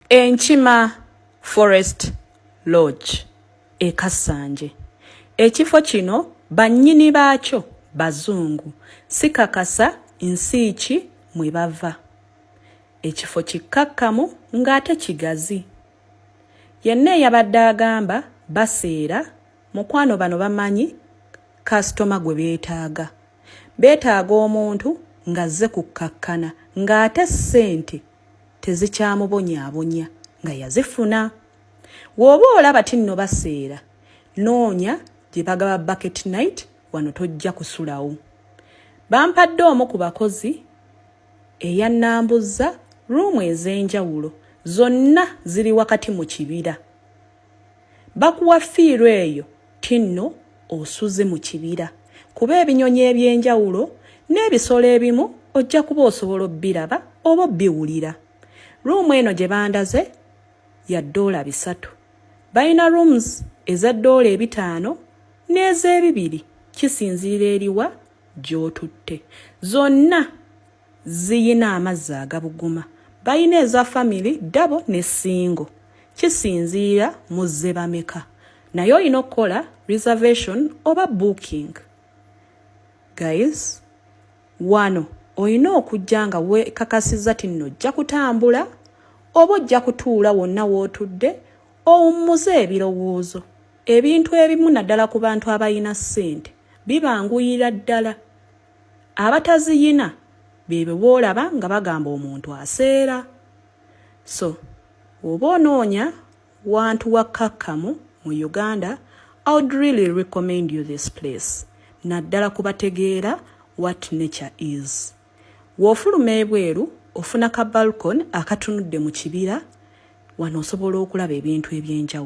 Enkima Forest Lodge e Kasanje. Ekifo kino bannyini baakyo Bazungu, sikakasa nsi ki mwe bava. Ekifo kikkakkamu ng'ate kigazi. Yenna eyabadde agamba baseera, mukwano bano bamanyi kasitoma gwe beetaaga. Beetaaga omuntu ng'azze kukkakkana ng'ate ssente tezikyamubonyaabonya nga yazifuna. W'oba olaba tinno baseera, noonya gye bagaba bucket night wano tojja kusulawo. Bampadde omu ku bakozi eyannambuzza ruumu ez'enjawulo zonna ziri wakati mu kibira. Bakuwa feel eyo tinno osuze mu kibira kuba ebinyonyi eby'enjawulo n'ebisolo ebimu ojja kuba osobola obbiraba oba obbiwulira. Ruumu eno gye bandaze ya $3. Balina rooms eza $5 n'ez'ebibiri kisinziira eriwa gy'otutte. Zonna ziyina amazzi agabuguma. Balina eza family double ne single. Kisinziira muzze bameka. Naye olina okukola reservation oba booking. Guys, wano olina okujja nga weekakasizza ti nno ojja kutambula oba ojja kutuula wonna w'otudde owummuze ebirowoozo. Ebintu ebimu naddala ku bantu abalina ssente bibanguyira ddala. Abataziyina beebo boolaba nga bagamba omuntu aseera. So, oba onoonya wantu wakkakkamu mu Uganda, I would really recommend you this place. Naddala kubategeera what nature is. W'ofuluma ebweru ofuna ka balcony akatunudde mu kibira, wano osobola okulaba ebintu eby'enjawulo.